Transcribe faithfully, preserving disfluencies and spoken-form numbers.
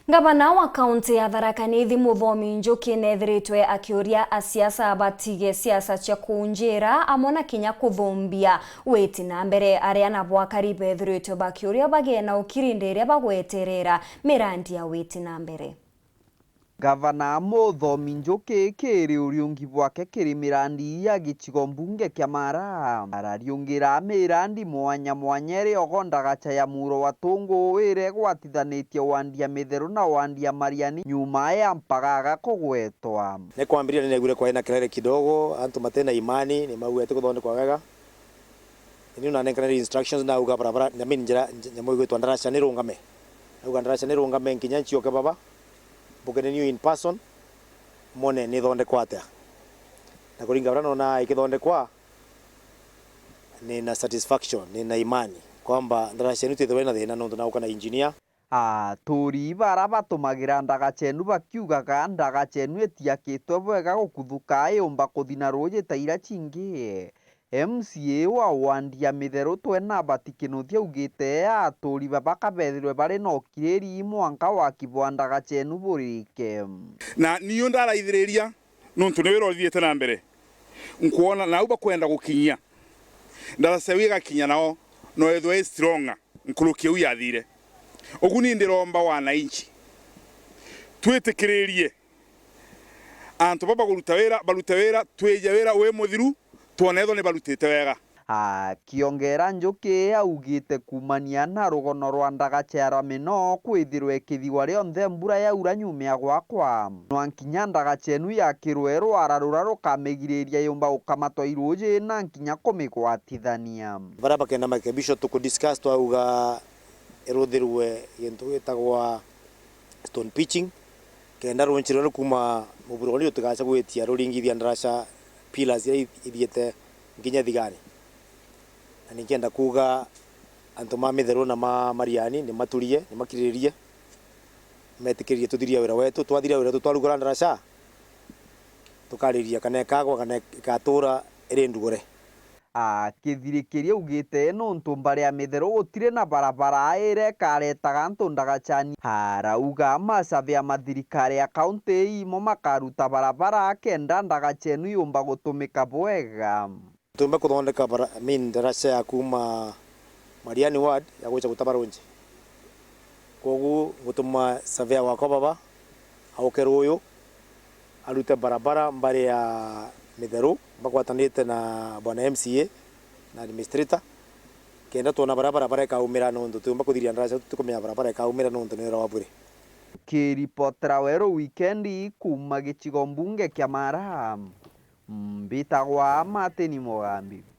Ngavana wa kaunti ya Tharaka Nithi Muthomi Njuki neethiritwe akiuria asiasa batige siasa cia kuunjira amwe na kinya kuthumbia witi na mbere. Aria nabo akari beethiritwe bakiuria bagie na ukirindi riria bagweterera mirandi ya witi na mbere. Ngavana Muthomi Njuki kiri uriungi bwake kiri mirandi ya gicigo mbunge kia Mara, arariungira mirandi mwanya mwanya iri ogo ndagacha ya Muro wa Tungu iria igwatithanitie wandi ya Mitheru na wandi ya Mariani nyuma ya Mpagaga kugwetwa. Ni kwambiria ni negwire kwari na kelele kidogo, antu matena imani, ni mauga ati kuthondekwa wega. Ni unanenkanire instructions na auga barabara, I mean, njira, nj-, nyamu igwitwa ndaraca ni rungame. Auga ndaraca ni rungame nkinya ncioke baba, mbuke ni niu in person, mone ni thondekwa atia. Na kuringa bara nona ikithondekwa, ni na satisfaction, ni na imani kwamba ndaraca inu tithirwe na thina nontu nauka na engineer. Aturi bara batumagira ndagacha inu bakiugaga ndagacha inu itiakitwe bwega gukuthuka yumba kuthina ruuji ta iria cingi. M C A wa wandi ya Mitheru Twena Bati Kinuthia augite aturi baba kabethirwe bari na ukiriri mwanka waki bwa ndagacha inu burike. Na niu ndaraithiriria nontu ni wira uthiite na mbere. Nkwona nau bakwenda gukinyia. Ndaraca iu igakinya nao no ethwe i stronger nkuruki iu yathire. Ugu ni ndiromba wananchi, twitikiririe antu baba kuruta wira, barute wira, twije wira wi muthiru, twone ethwa ni barutite wega. Akiongera Njuki augite kumania na rugono rwa ndagacha ya Ramino kwithirwe ikithigwa rionthe mbura yaura nyuma ya gwakwa. Nwa nkinya ndagacha inu yakirwe rwara ruria rukamigiriria yumba gukamatwa i ruuji na nkinya kumigwatithania. Baria bakenda marekebisho tuku discuss twauga iruthirwe gintu gitagwa stone pitching, kenda runchi ruria rukuma muburo uria rutigacha gwitia ruringithia ndaraca pillars iria ithiite nkinya thigari. Na ninkenda kuuga antu ma Mitheru na ma Mariani ni maturie, ni makiriririe, metikiririe tuthiria wira wetu. Twathiria wira wetu, twarugura ndaraca, tukariria kana ikagwa kana ikatura iri ndugure. Akithirikiria augite nontu mbari ya Mitheru gutiri na barabara iria ikaretaga antu ndagachani. Arauga macabia ma thirikari ya kaunti imo makaruta barabara kenda ndagacha inu yumba gutumika bwega. Tumba kuthondeka bara-, I mean, ndaraca ya kuuma Mariani Ward ya gwicha guta Barunji. Kwogu ngutuma surveyor wakwa baba auke ruuyu, arute barabara mbari ya Mitheru, bagwatanite na bwana M C A na administrator, kenda twona baria barabara ikaumira, nontu tiumba kuthiria ndaraca tutikumenya barabara ikaumira nontu ni wira wa bure. Kiripotera Weru Wikendi kuuma gicigo mbunge kia Mara, mbitagwa Martin Mugambi.